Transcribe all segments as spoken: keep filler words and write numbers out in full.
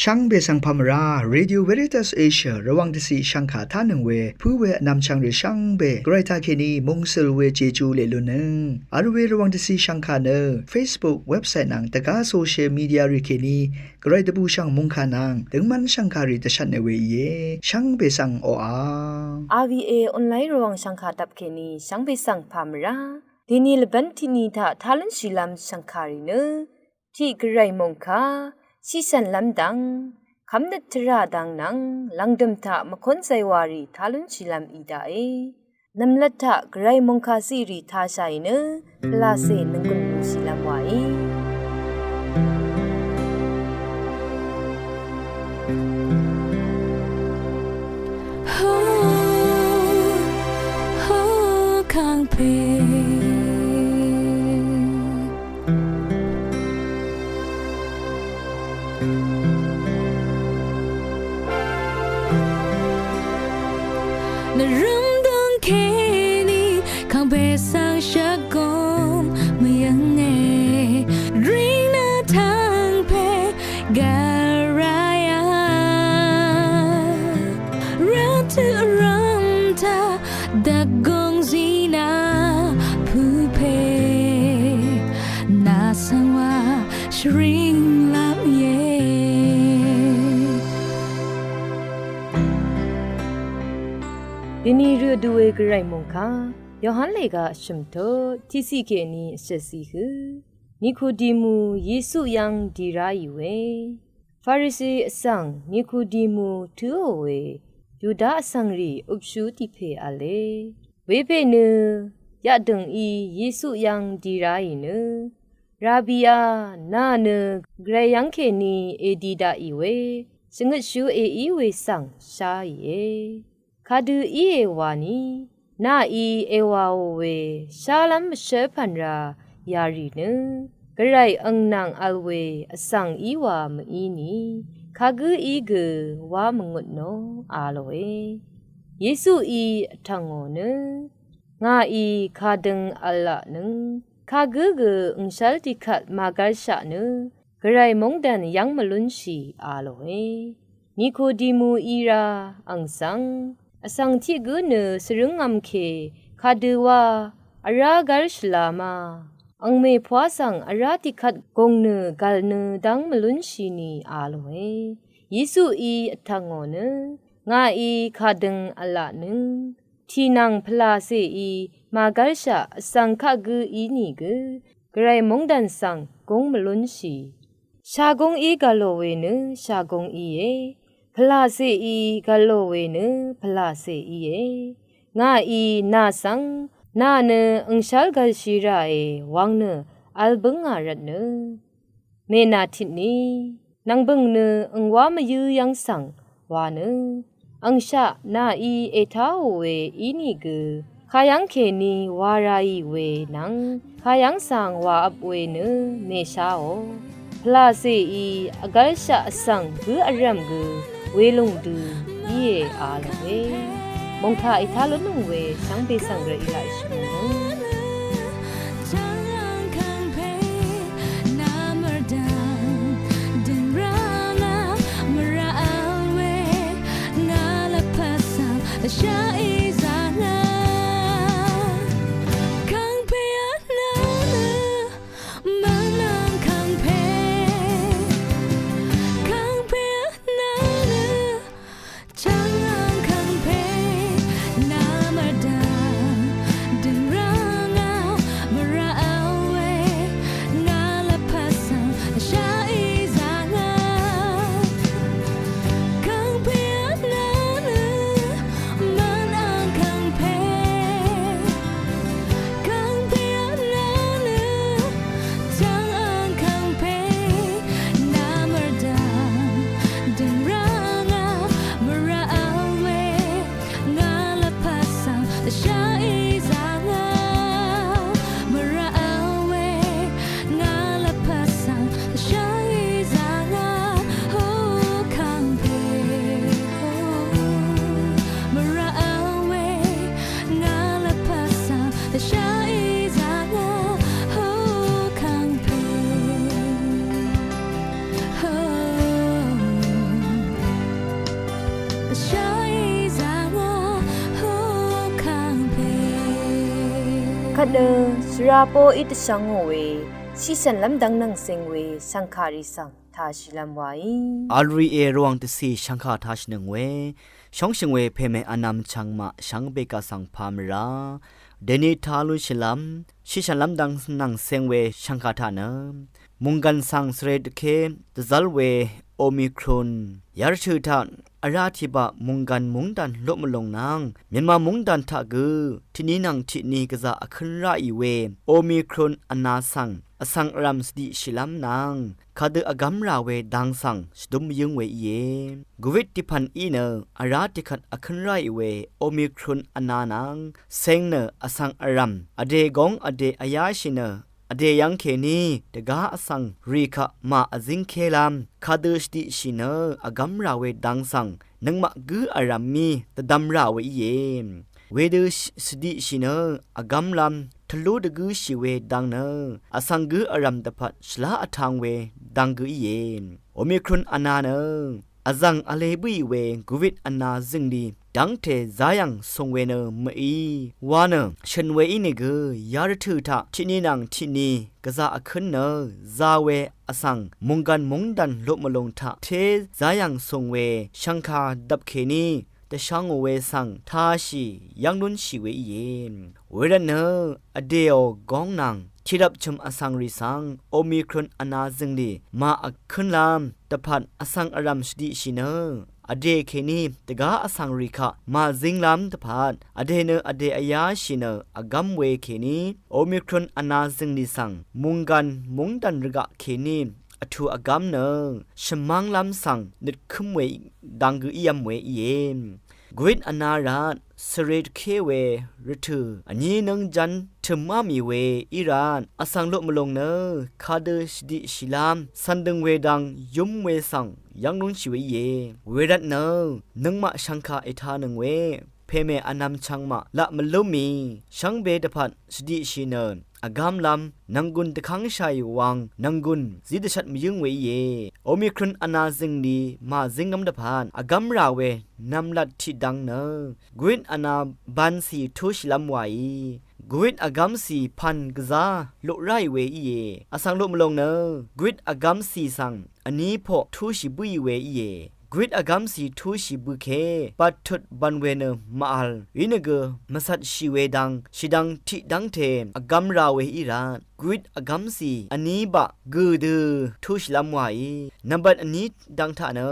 Shvngbe svng pà mvrá, Radio Veritas Asia Rvwàng dvciq shvngkà tánøng we pǿ we vnvmchvng rì shvngbe Gvray taqkèní mungsøl we Jeju leq lunnøng vl we Rvwàng dvciq shvngkà nø Facebook, website nvng dvgá social media rì kèní Gvray dvbùshv̀ng mòngkà nvng døngmv́n shv̀ngkàrì dvshvtne we íe. Shvngbe svng oqà. R V A online Rvwàng shv̀ngkà dvp kèní shvngbe svng pà mvrá. Dèní lvbv́n tiqni taq tá lúnshìlv́m shv̀ngkàrì nø tiq Gvray mòngkà shíshv̀nlv́m dvng kv́mnøt tvrà dvng nvng lv̀ngdø̀m taq mvkón zaywàrì tá lúnshìlv́m í daqe. Nv̀mlat taq Gvray mòngkà zìrì tāshàì nø pvlàcè nònggùn lúnshìlv́m wàí. Ho, ho, kangpe. Nvrøm døng kèní kangpe svng shvgøm mvyønge. Ring nø tangpe gvraya. Rvtø rvm ta dvgøng zina pupe. Nà svng wa shvring lam ye. Dèní rø dø we Gvray mòngkà Yohan lèga shø̀mtut tiqciq kèní vshøtciq hø. Nikodimu Yesu yv́ng dì ráì we. Farisi vsvng Nikodimu tǿò we Yuda vsvngrì øpshú tiq pè v̄le. Wepè nø yaqdø̀ng í Yesu yv́ng dì ráì nø, Rabi a, nà nø Gvray yv́ng kèní èdi daqì we shvngøtshú èí we svng sháìe. Kadø íe wani, nàí èwàò we shálv́m mvshǿl pv̀n rā yarì nø, Gvray øng nvng vl we vsvng í wa mvíni, kagǿ í gø wá mvngutnò a lòe. Yesuí vtv̀ngò nø, ngàí kadøng v̄l laq nøng, kagǿ gø angshv́l tiqkvt màgv́lshaq nø, Gvray móngdàn yv́ng mvlúnshì a lòe. Nikodimu í rá, àng svng, vsvng tiq gǿ nø svrǿngvm ke kadø wá vrá gv́l shvla ma, àng mèpwá svng vrá tiqkvt gòng nø gv̀l nø dv́ng mvlúnshì ni a lòe. Yesuí vtv̀ngò nø, ngàí kadøng v̄l laq nøng, tìnv̀ng pvlàcèí màgv́lshaq vsvng kaq gǿ ínìgø, Gvray móngdàn svng gúng mvlúnshì. Shagúng í gv̀lò we nø shagúng íe. Pvlàcèí gv̀lò we nø pvlàcè íe. Ngàí nà svng, nà nø angshv́l gv̀lshì ràe wvng nø vl bǿngà rvtnø, mènàtitni, nv̀ngbø̀ng nø angwá mvyǿ yv́ng svng wa nø, angshaq nàí ètáò we ínìgø, kayv́ng kèní wa ràì we nvng, kayv́ng svng wà vp we nø mèsháò. Pvlàcèí vgv́lshaq vsvng gǿ vrv̀m gø welùng dø íe a lòe. Mòngkà ètá lúnnøng we shvngbe svng rø ìlaq ìshø̀n nøng. Nø svra poqí dvshvngò we, shiqshv̀nlv́m dvng nvng seng we shv̀ngkàrì svng tāshìlv́m wàí. Vl rì è Rvwàng dvcì shv̀ngkà tāshìnøng we, shóngshø̀ng we pèmè vnvm chvngmaq shvngbe kaq svng pà mvrá dèni tā lúnshìlv́m, shiqshv̀nlv́m dvng nvng seng we shv̀ngkà taq nø mùnggv̀n svng svre dvké dvzv́l we Omicron yarvtø̀ taq vrá tiqbaq mùnggv̀n mungdàn luq mvlùng nvng Myanmar mungdàn taq gø tiqni nvng tiqni gvzà vkǿn ráì we Omicron vna svng vsvng vrv̀m svdiqshìlv́m nvng kadø vgv́m rà we dang svng shvdúm mvyǿng we íe. Gvwit tiqpv̀n í nø vrá tiqkvt vkǿn ráì we Omicron vna nvng seng nø vsvng vrv̀m vdè góng vdè vyáshì nø vdè yv́ng kèní dvgá vsvng rì kaq màvzíngkélv́m kadø shvdiqshì nø vgv́m rà we dang svng nøngmaq gǿ vrv̀m mí dvdvm rà we íe. Wedø shvdiqshì nø vgv́mlv́m tvlú dvgǿshì we dang nø vsvng gǿ vrv̀m dvpvt shvlá vtang we dang gø íe. Omicron vna nø vzv̀ng vle bǿì we gvwit vna zø̀ngli dv́ngte záyv̀ng sùng we nø mø̀í wa nø shø̀n we ínìgø yarvtø̀ taq tiqni nvng tiqni gvzà vkǿn nø za we vsvng mùnggv̀n mungdàn luq mvlùng taq té záyv̀ng sùng we shv̀ngkà dvp kèní dvshvngò we svng tāshì yv́ng lúnshì we íe. Wervtnø vdèò góng nvng tiqdvp chø̀m vsvng rì svng Omicron vna zø̀ngli màvkǿnlv́m dvpvt vsvng vrv̀m shvdiqshì nø vdè kèní dvgá vsvng rì kaq màzínglv́m dvpvt vdè nø vdè vyáshì nø vgv́m we kèní Omicron vna zø̀ngli svng mùnggv̀n mungdàn rvgaq kèní vtù vgv́m nø shvmv́nglv́m svng nøtkǿm we dang gø ív́m we íe. Gvwit vna rvt svre dvké we rvtø̀ vní nǿng ján tø̀má mì we í rvt vsvng luq mvlùng nø kadø shvdiqshìlv́m cv̀n døng we dang yúm we svng yv́ng lúnshì we íe. Wervtnø nøngmaq shv̀ngkà ètānøng we pèmè vnvm chvngmaq laq mvlúmì shvngbe dvpvt shvdiqshì nø vgv́mlv́m nv̀nggùn dvkv́ngshàì wang nv̀nggùn zí dvshvt mvyǿng we íe. Omicron vna zø̀ngli màzínglv́m dvpvt vgv́m rà we nv̀mlat tiqdvng nø gvwit vna bancì túshìlv́m wàí. Gvwit vgv́mcì pv̀n gvzá luq ráì we íe. Vsvng luq mvlùng nø gvwit vgv́mcì svng vní poq túshì bǿì we íe. Gvwit vgv́mcì túshì bøke battut bv̀n we nø màvl ínìgø mvcvtshì we dang shìdvng tiqdv́ngte vgv́m ra we í rvt gvwit vgv́mcì vní baq gø̀ dø túshìlv́m wàí. Nvmbat vní dang taq nø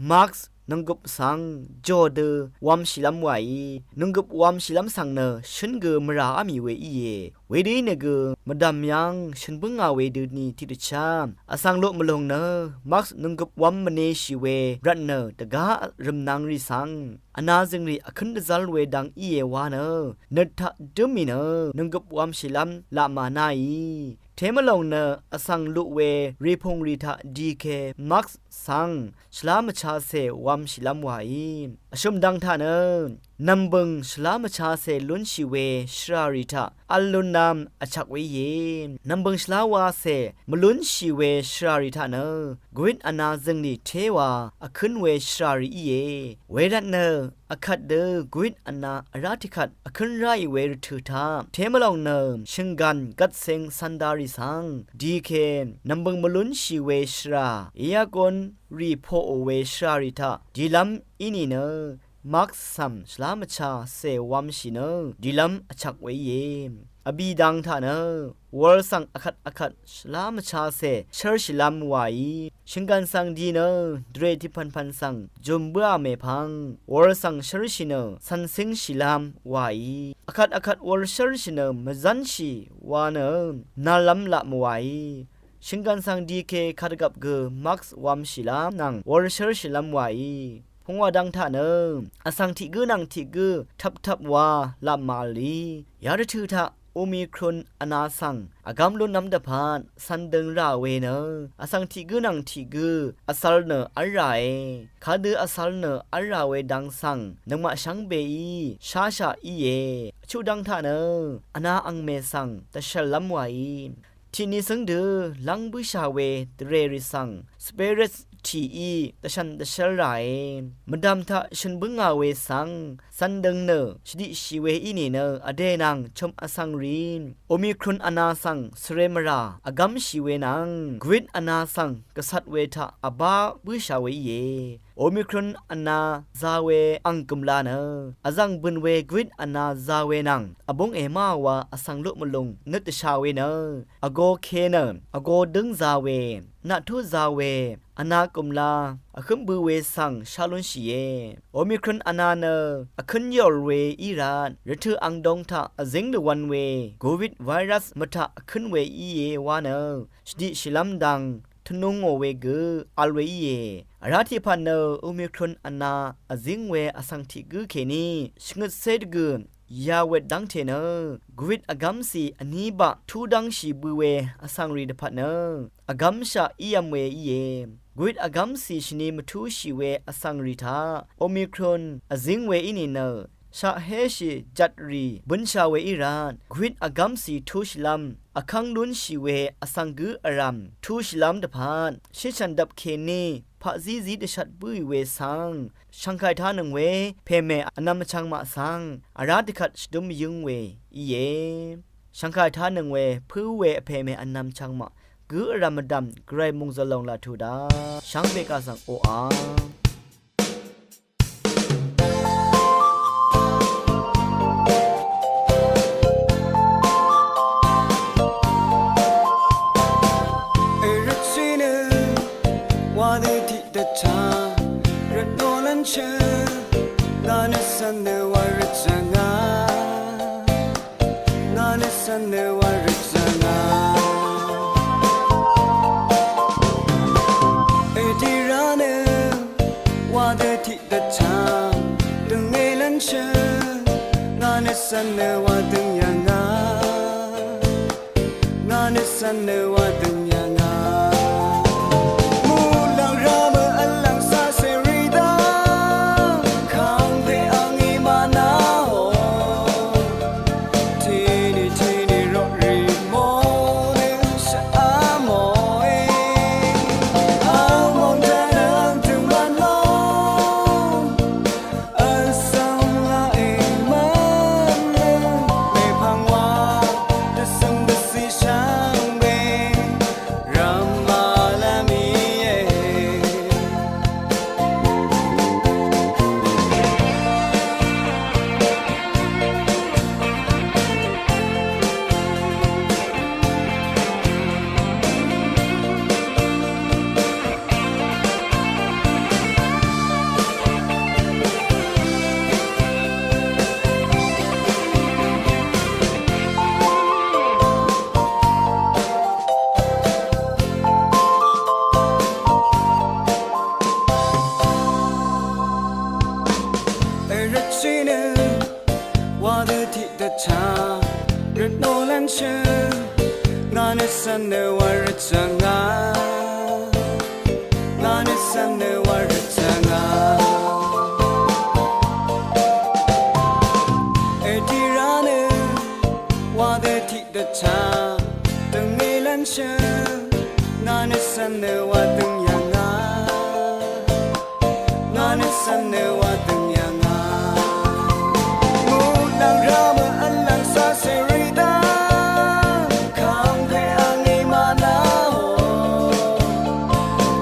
mask nònggøp svng jò dø wv̄mshìlv́m wàí. Nònggøp wv̄mshìlv́m svng nø shǿn gø mvràá mì we íe. Wedø ínìgø mvdv̀m yv́ng shø̀n bǿngà we døni tiqdvchá vsvng luq mvlùng nø mask nònggøp wv̄m mvneshì we rvtnø dvgá rø̀mnang rì svng vna zø̀ngrì vkǿn dvzv́l we dang íe wa nø nøt taq dǿm mì nø nònggøp wv̄mshìlv́m laq mànáì. Temvlòng nø vsvng luq we rìpùngrì taq dike mask svng shvlá mvchacè wv̄mshìlv́m wàí. Vshø̀m dang taq nø nv̀mbø̀ng shvlá mvchacè lúnshì we shvràrì taq v̄l lúnlv́m vchvk we íe. Nv̀mbø̀ng shvlá wacè mvlúnshì we shvràrì taq nø gvwit vna zø̀nglì téwa vkǿn we shvràrì íe. Wervtnø vkvt dø gvwit vna vrá tiqkvt vkǿn ráì we rvtø̀ taq temvlòng nø shø̀nggàn gvtseng cv̄ndarì svng dike nv̀mbø̀ng mvlúnshì we shvrà eagón rì poqò we shvràrì taq dìlv́m í nìnø mask svm shvlá mvchacè wv̄mshì nø dìlv́m vchvk we íe. Vbì dang taq nø wur svng vkvt vkvt shvlá mvchacè shv́rshìlv́m wàí. Shø̀nggàn svng di nø dvrè tiqpv̀npv̀n svng jùm bǿà mèpvng wur svng shv́rshì nø cv̀ncíngshìlv́m wàí. Vkvt vkvt wur shv́rshì nø mvzv́nshì wa nø nallv́m laq mvwàí. Shø̀nggàn svng dike kadvgvp gø mask wv̄mshìlv́m nvng wur shv́rshìlv́m wàí. Pungwà dang taq nø vsvng tiq gǿ nvng tiq gǿ tvptvp wa laq màvlí. Yarvtø̀ taq Omicron vna svng vgv́m lúnlv́m dvpvt cv̀n døng rà we nø vsvng tiq gǿ nvng tiq gǿ vcv̄l nø v́l ràe. Kadø vcv̄l nø v́l rà we dang svng nøngmaq shvngbeí sháshaq íe. Vchuq dang taq nø vna angmè svng dvshv̀llv́m wàí. Tiqni cǿng dø lv́ng bǿshà we dvrèrì svng Spirits tìí dvshv̀n dvshv́l ràe. Mvdv̀m taq shø̀n bǿngà we svng cv̄n døng nø shvdiqshì we í nìnø vdè nvng chø̀m vsvng rì Omicron vna svng svre mvrà vgv́mshì we nvng Greek vna svng gvcat we taq vbá bǿshà we íe. Omicron vna za we ang gø̀mla nø vzv̀ng bø̀n we Greek vna za we nvng vbúng èmáwa vsvng luq mvlung nøt dvsha we nø vgo ke nø vgo dǿng za we naqtú za we vna gø̀mla vhǿm bø we svng shá lúnshìe. Omicron vna nø vkǿn yòl we í rvt rvtø̀ ang dong taq vzíng lvwv̄n we Covid virus mvtaq vkǿn we íe wa nø shvdiqshìlv́m dang tvnungò we gø vl we íe. Vrá tiqpvt nø Omicron vna vzíng we vsvng tiq gǿ kèní shvngøtcé dvgø̀ yawet dv́ngte nø Greek vgv́mcì vní baq túdv́ngshì bø we vsvng rì dvpvt nø vgv́mshaq ív̄m we íe. Greek vgv́mcì shvni mvtúshì we vsvng rì taq Omicron vzíng we í nìnø shaqhéshì jvtrì bǿnsha we í rvt Greek vgv́mcì túshìlv́m vkv́ng lúnshì we vsvng gǿ vrv̀m túshìlv́m dvpvt shitshv̀n dvp kèní paqzízí dvshvt bǿì we svng shv̀ngkàì tánøng we pèmè vnvm vchvng maq svng vrá dvkvt shvdǿm yǿng we íe. Shv̀ngkàì tánøng we pǿ we vpèmè vnvm vchvng maq gǿ vrv̀m mvdv̀m gvray mòngzø̀l lòng laq tuq daq shvngbe kà svng oqà. Èrøtshì nø wa dø tiqdvchá rvtnò lv́nshø ngà nø svn nø wa rvtshà ngà. Ngà nø svn nø wa rvtshà ngà. Èdira nø wa dø tiqdvchá døngé lv́nshø ngà nø svn nø wa døng yà ngà. Ngà nø svn nø wa døng yà ngà. Muqlàng rá mø vlv̀ng sá cèrì dá kàngpè angí mànà ò. Tìní tìní roqrì mò nø shvá mòe. Vmòng taq nø ang tø̀ng mvn lò. Vsvng laq èmv́n nø mèpvng wa dvsøng dvcì shvngbe rvmà lv́m íe. Èrøtshì nø wa dø tiqdvchá rvtnò lv́nshø ngà nø svn nø wa rvtshà ngà. Ngà nø svn nø wa rvtshà ngà. Èdira nø wa dø tiqdvchá døngé lv́nshø ngà nø svn nø wa døng yà ngà. Ngà nø svn nø wa døng yà ngà. Muqlàng rá mø vlv̀ng sá cèrì dá kàngpè angí mànà ò.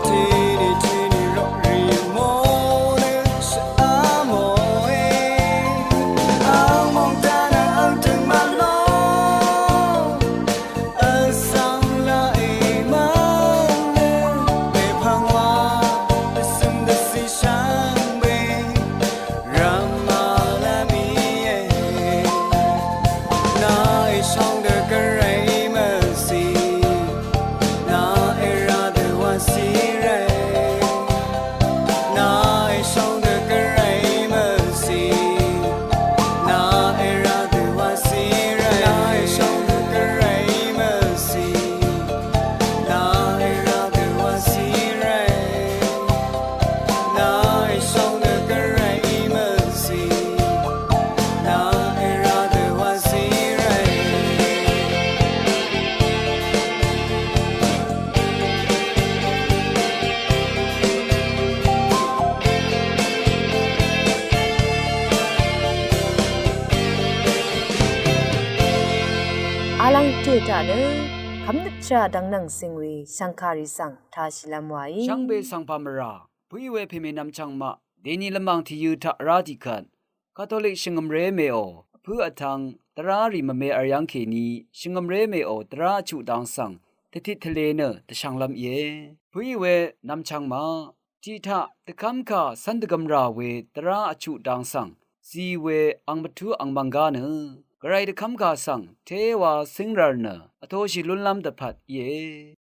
Tìní tìní roqrì mò Taq nø kvmnøt tvrà dvng nvng singwi shvngkàrì svng tāshìlv́m wàí. Shvngbe svng pà mvrà pø̀í we pèmè nvmchvng maq dèni lvmàng tìyø̄ taq vrá tiqkvt Katolik shvngø̀mré mèò vpǿ vtv̄ng dvrá rì mvme vryv́ng kèní shvngø̀mré mèò dvrá vchuq dang svng dvtit tvlē nø dvshv̄nglv́m íe. Pø̀í we nvmchvng maq tiqtaq dvkv́mkà cv́n dvgø̄m rà we dvrá vchuq dang svng zi we ang mvtú ang mvnggá nø gvray dvkv́mkà svng téwa cíngrv̄r nø vtoshì lúnlv́m dvpvt íe.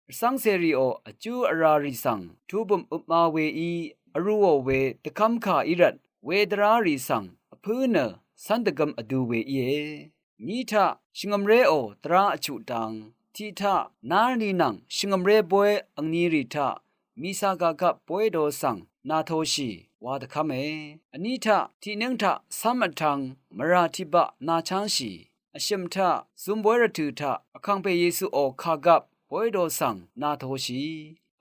Rvcv́ngcèrìò vjú vrārì svng tubø̀m øpma weí vrūò we dvkv́mkà í rvt wedvrá rì svng vpǿ nø cv́n dvgø̄m vdu we íe. Ní taq shvngø̀mréò dvrá vchuq dang tiqtaq nárni nvng shvngø̀mré bóy angnirì taq mìcà kàgvp bóydo svng nàtoshì wa dvkv́me. Vní taq tiqnǿng taq cv́m vtv̄ng mvrà tiqbaq nàchángshì. Vshø̀m taq zūm bóy rvtø̀ taq Vkàngpè Yesuò kàgvp bóydo svng nàtoshì.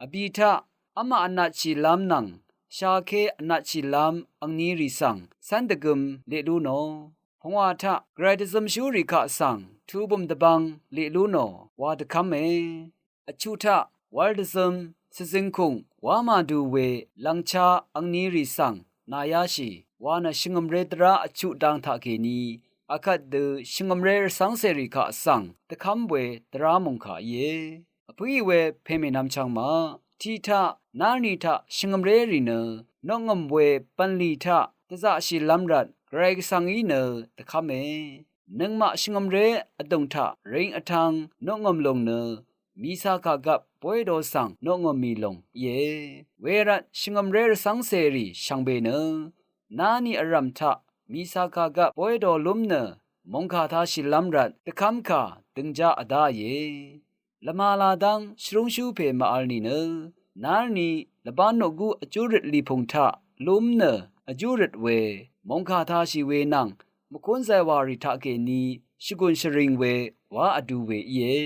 Vbì taq v́maq vnatshìlv́m nvng shaké vnatshìlv́m angnirì svng cv́n dvgø̄m leq lú nò. Pungwà taq gvray dvzømshúrì kaq svng tubø̀m dvbvng leq lú nò wa dvkv́me. Vchuq taq wv̄l dvzøm shvzøngkùng wá màdu we lv̀ngchá angnirì svng nàyáshì wa nø shvngø̀mré dvrá vchuq dang taqkèní akvt dø shvngø̀mré rvcv́ngcèrì kaq svng dvkv́m we dvrá mòngkà íe. Vpǿì we pèmè nvmchvng maq tiqtaq nárni taq shvngø̀mrérì nø noqngø̀m we bv̀nlì taq dvzaqshìlv́m rvt gvray gvsvng í nø dvkv́me. Nøngmaq shvngø̀mré vdùng taq ring vtv̄ng noqngø̀m lòng nø mìcà kàgvp bóydo svng noqngø̀m mì lòng íe. Wervt shvngø̀mré rvcv́ngcèrì shvngbe nø náni vrv̀m taq mìcà kàgvp bóydo lúm nø mòngkà tāshìlv́m rvt dvkv́mkà døngjá vdáìe. Lvmala dv́ng shvrúngshú pè màvl nìnø nárni lvbán noqgú vjúrøt lìpùng taq lúm nø vjúrøt we mòngkà tāshì we nvng mvkúnzay wàrì taqkèní shvgùn shvring we wá vdu we íe.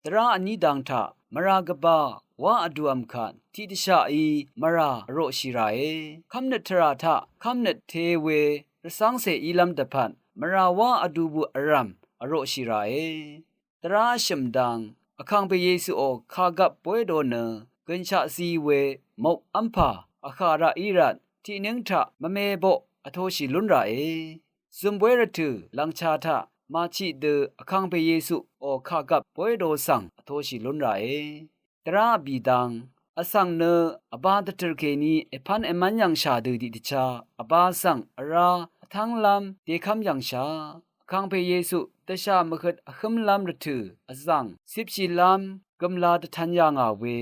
Dvrá vní dang taq mvrà gvbà wá vduv̄m kvt tiqdvshaqí mvrà vroqshì ràe. Kv́mnøt tvrà taq kv́mnøt te we rvcv́ngcè ílv́m dvpvt mvrà wá vdu bø vrv̀m vroqshì ràe. Dvrá vshø̀m dang Vkàngpè Yesuò kàgvp bóydo nø gø̀nshaq zi we mok v́mpà vhà raq í rvt tiqnǿng taq mvme boq vtoshì lún ràe. Zø̀m bóy rvtø̀ lv̀ngcha taq màchiq dø Vkàngpè Yesuò kàgvp bóydo svng vtoshì lún ràe. Dvrá vbì dang vsvng nø vbā dvtø̀r kèní èpv́n èmv́n yv̀ngshà dø tiqdvchá vbā svng vrá vtv́nglv́m dekv́m yv̀ngshà Vkàngpè Yesu dvshà mvhøt vhǿmlv́m rvtø̀ vzv̀ng cipshìlv́m gø̀mla dvtv̄n yà ngà we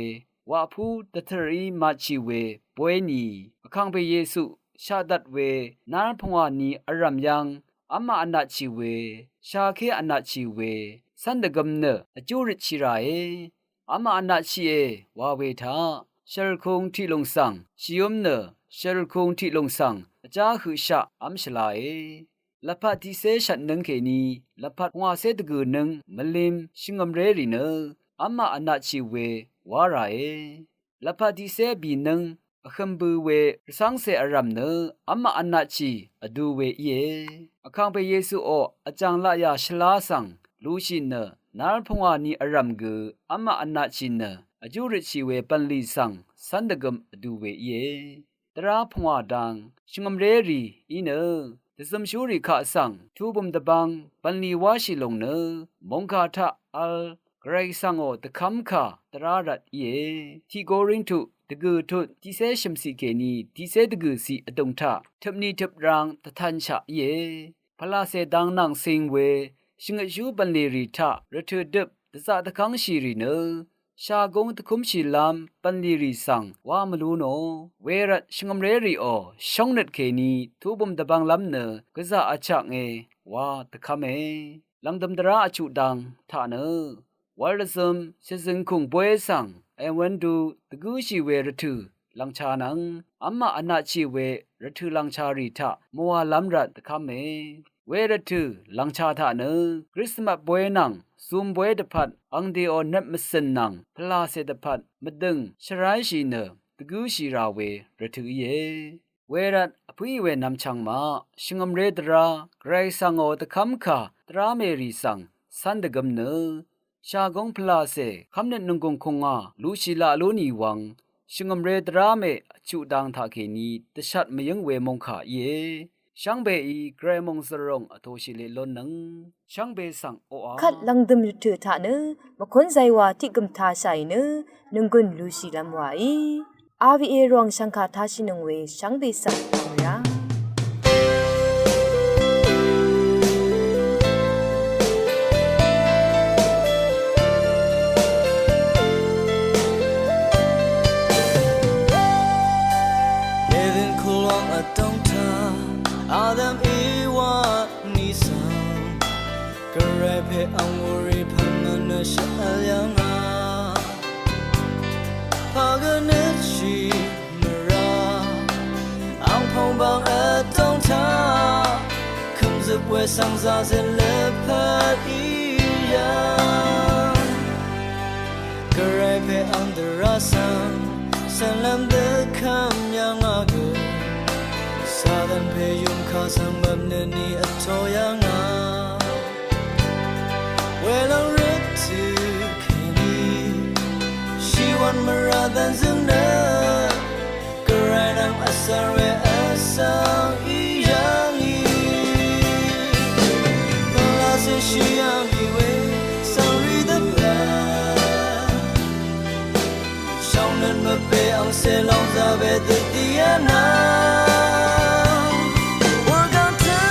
waqpú dvtø̀rí matshì we bóy ni Vkàngpè Yesu shaqdvt we nár pungwà ni vrv̀m yv́ng v́maq vnatshì we shaké vnatshì we cv́n dvgø̄m nø vjú røtshì ràe. V́maq vnatshìe wa we taq shø̀lkung tiqlùng svng shvyúm nø shø̀lkung tiqlùng svng vjá høqshaq v́m shvlae. Lvpat tiqcé shvtnǿng kèní lvpat pungwàcé dvgø̀nǿng mvlim shvngø̀mrérì nø v́maq vnatshì we wá ràe. Lvpat tiqcé bìnǿng vhøm bø we rvcv́ngcè vrv̀m nø v́maq vnatshì vdu we íe. Vkàngpè Yesuò vjàng laqyà shvlá svng lushì nø nár pungwà ni vrv̀m gø v́maq vnatshì nø vjú røtshì we bv̀nlì svng cv́n dvgø̄m vdu we íe. Dvrá pungwà dang shvngø̀mrérì í nø dvzømshúrì kaq svng tubø̀m dvbvng bv̀nlì wáshì lòng nø mòngkà taq vl gvray svngò dvkv́mkà dvrá rvt íe. Tiq Korintu dvgø̀ tut tiqcé shø̀mciq kèní tiqcé dvgø̀ciq vdùng taq tøpni tøprang dvtanshaq íe. Pvlacè dang nvng cing we shvngøtshú bv̀nlìrì taq rvtø̀ døp dvzaq dvkv́ngshìrì nø shagúng dvkúmshìlv́m bv̀nlìrì svng wá mvlú nò. Wervt shvngø̀mrérìò shóngnøt kèní tubø̀m dvbvnglv́m nø gvzà vchaknge wa dvkv́me. Lv̀ngdø̀m dvrá vchuq dang taq nø wv̄l dvzøm shvzøngkùng bóy svng èwv̄n du dvgǿshì we rvtø̀ lv̀ngcha nvng v́maq vnatshì we rvtø̀ lv̀ngcha rì taq mvwàlv́m rvt dvkv́me. We rvtø̀ lv̀ngcha taq nø Krismas bóy nvng zūm bóy dvpvt angdèò nøt mvcø̀n nvng pvlàcè dvpvt mvdø̀ng shvráyshì nø dvgǿshì rà we rvtø̀ íe. Wervt vpǿì we nvmchvng maq shvngø̀mré dvrá gvray svngò dvkv́mkà dvrá mèrì svng cv́n dvgø̄m nø shagóng pvlacè kv́mnøt nònggùng kùngà lushì laq lú nì wvng shvngø̀mré dvrá mè vchuq dang taqkèní dvshat mvyǿng we mòngkà íe. Shvngbeí Gvray mòngzø̀ròng vtōshì leq lónnøng shvngbe svng oqà kvt lv̀ngdø̀m rvtø̀ taq nø mvkún zaywa tiq gø̀m tashàì nø nònggùn lushìlv́m wàí. R V A Rvwàng shv̀ngkà tashìnøng we shvngbe svng vmrá. Eden kulwang vdóng taq Adam Ewa nìsvng Gvray pè ang wurì pv̀n nø nø shvvl yv̀ngà. Pà gø nø shì mvrá ang pòngbang vdóng taq kø̀mzøp we svng zazøt lvpat í yv̀ng. Gvray pè ang dvrá svng cv̀nlv́m dø kv́m yv̀ngà gø Satan pè yùmkà svng mvpnøt nì vtō yv̀ngà. Welòng røt tø kèní shìwv̀n mvrà dv̀nzøng nø Gvray nvng vsvr we vsvng í yv̀ngì. Pvlacè shì yv̀ngì we svng rì dvpvt shvngnøt mvpè angcè lòng zaqwe dvdì vnvng. Wurgvng tø̀ng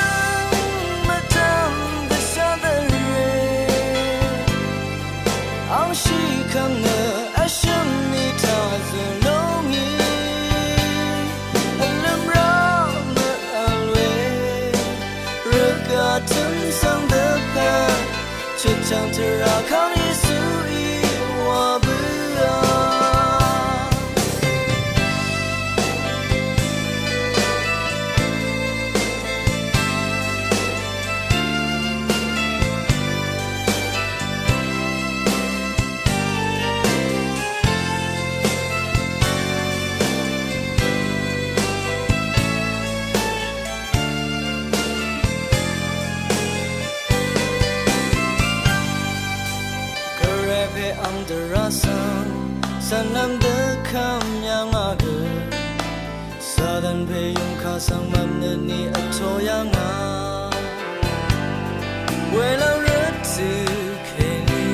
mvdv̀m dvshà dvrè angshì kv́m nø vshø̀m mì taq zø̀ lúngì. Vlø̀m rá mvvl we rvgaq tø̀m svng dvpvt chøtchv̀ng tvrà kv́m Yesuí wa bǿà. Gvray pè ang dvrá svng cv̀nlv́m dø kv́m yv̀ngà gø Satan pè yùmkà svng mvpnøt nì vtō yv̀ngà. Welòng røt tø kèní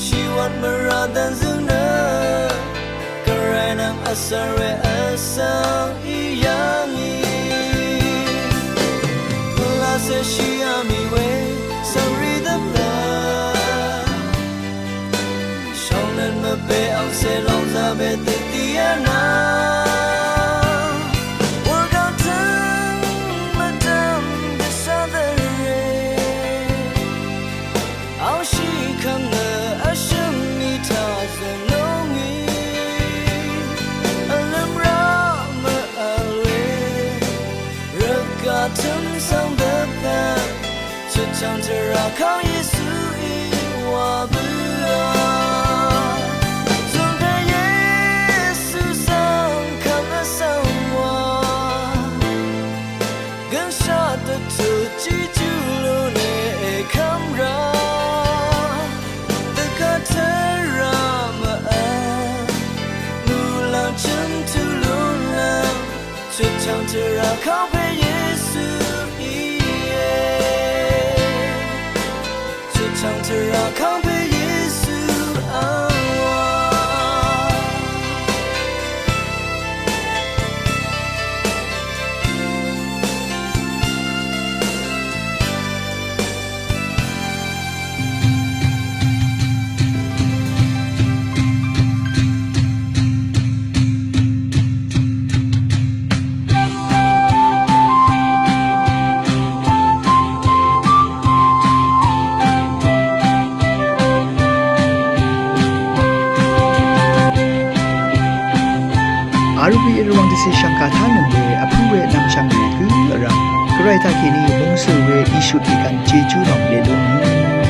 shìwv̀n mvrà dv̀nzøng nø Gvray nvng vsvr we vsvng í yv̀ngì. Pvlacè shì yv̀ngì we svng rì dvpvt shvngnøt mvpè angcè lòng zaqwe dvdì vnvng. Wurgvng tø̀ng mvdv̀m dvshà dvrè angshì kv́m nø vshø̀m mì taq zø̀ lúngì. Vlø̀m rá mvvl we rvgaq tø̀m svng dvpvt chøtchv̀ng tvrà kv́m Yesuí wa bǿà. Zùngpè Yesu svng kv́m vsvng wa gønshaq dvtut jejú lúne èkv́m rá dvgaq tvrà mvvl muqlàng chø̀m tø lúnlv́m chøtchv̀ng tvrà kv́m pè Yesu íe. Chøtchv̀ng tvrà kv́m pè Yesu ang wa. Arvbì Rvwàng dvcì shv̀ngkà tánøng we vpǿ we nvmshv̀ng rì gǿ vrv̀m Gvray taqkèní mòngsø̀ we ìshut ìgv̀n jejú nvng lèlúngì.